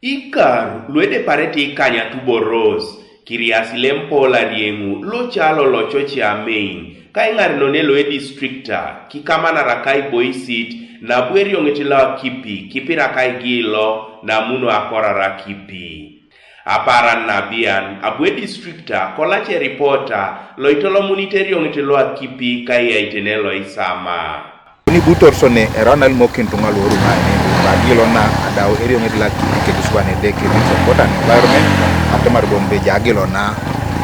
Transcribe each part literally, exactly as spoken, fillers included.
Ikar luedeparete ikany atuboros, kiriasi lempol arieŋu localo lococe amein, kaiŋarenone loedistrikta, kikamanara kaiboisit, nabu erioŋet loakipi kipira kaigilo namuno akorara kipi. Apaaran nabian abu edistrikta kolace ripota loitolomunit erioŋet loakipi kaiyaitene loisama. Ni butor sone erau nalimokin tuŋa luoru ŋani bagilo na adau erioŋet la kipi kedisuban edeke Ministry of Water and Environment atemar bon beja agilo na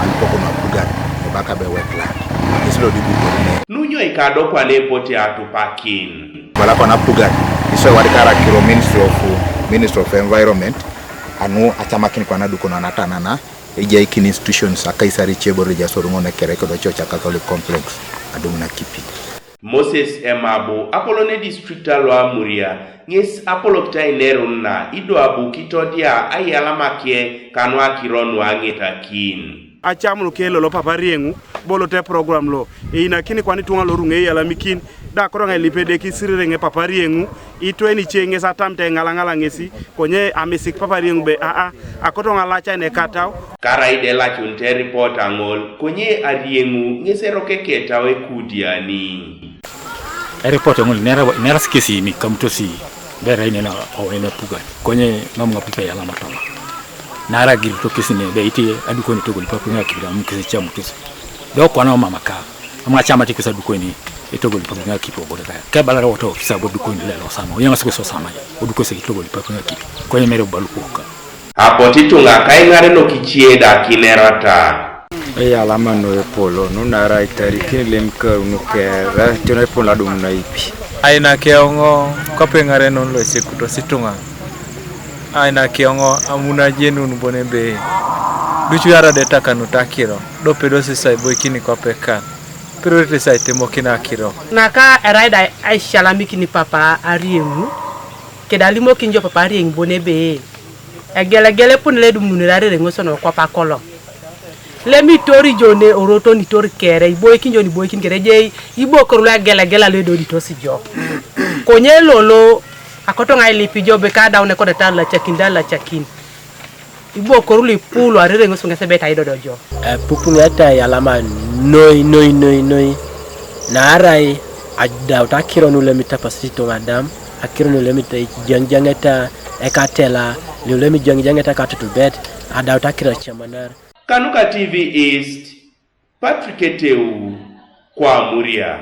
alipokon apugan ebaka be wetland. Esi lo di butor ne. Nunyo ikado kwane epote atupakin. Bala kwana apugan iso wadikara kiro Ministry of Ministry of Environment anu acamakin kwana dukono anatanana ejaikin institutions akaisari cebor ejasoruŋo nekere kedococa Catholic Complex adum nakipi. Moses Emabu apolon edistrikta lo Amuria ŋes apolokit ainerun na ido abu kitodia aiyalamakie kanu akiro nuaŋetakin. Acam luke lolo papa rieŋu bolote program lo einakini kwan ituŋa loruŋ eiyalamikin da koroŋ elipe de kisirireŋe papa rieŋu itwenice ŋes atamit eŋalaŋala ŋesi konye amisik papa rieŋu be aa akoto ŋalaca nekatau. Karai de lacunite ripota ŋol konye arieŋu ŋes erokeketau ekudiani. Eripot ŋol nera sikesi mi kamutosi bera ine na oene pugan konye mam ŋapupe yalama toma nara girito kesi ne be iti adukoni togol papu ŋa kibira mum kesi chamutosi do kwana mama ka ama chamati kesa dukoni itogol papu ŋa kipo bore ka ke balara woto kisa bo dukoni lelo sama oyaŋa siko so sama odukosi itogol papu ŋa kipi konye mere baluko ka. Apotu ituŋa kaiŋarenok ice da kinerata. Eyalama nu epolo nu naarai itarikin lemikar nu kere etion epol adum naipi. Ainake eoŋ kwape eŋarenon loesekutos ituŋa. Ainake eoŋ amunajenun bon ebe ducu arade etakanut akiro dopedosi sa iboikini kwape kan perorete sa itemokin akiro. Naka erai da aishalamikin papa arieŋu keda alimokin jo papa arieŋ bon ebe egelegele epone lo edumununere arereŋoso nokwap akoloŋ lemitor ijo ne orotonitor kere iboikin jo niboikin kere ejei ibokor lo egelegela lo edoditos ijo konye lolo akotoŋ ailip ijo be kadaun ekodet alacakin da alacakin ibokor lo ipu lo arereŋoso ŋes ebet aidodo jo. Epupuŋeta yalama noi noi noi noi naarai adaut akiro nu lemi tapasiti ituŋa adam akiro nu lemi ijaŋijaŋeta ekatela nu lemi ijaŋijaŋeta katutubet adaut akiro camanar. Kanuka T V East, Patrick Eteu, Kwamuria.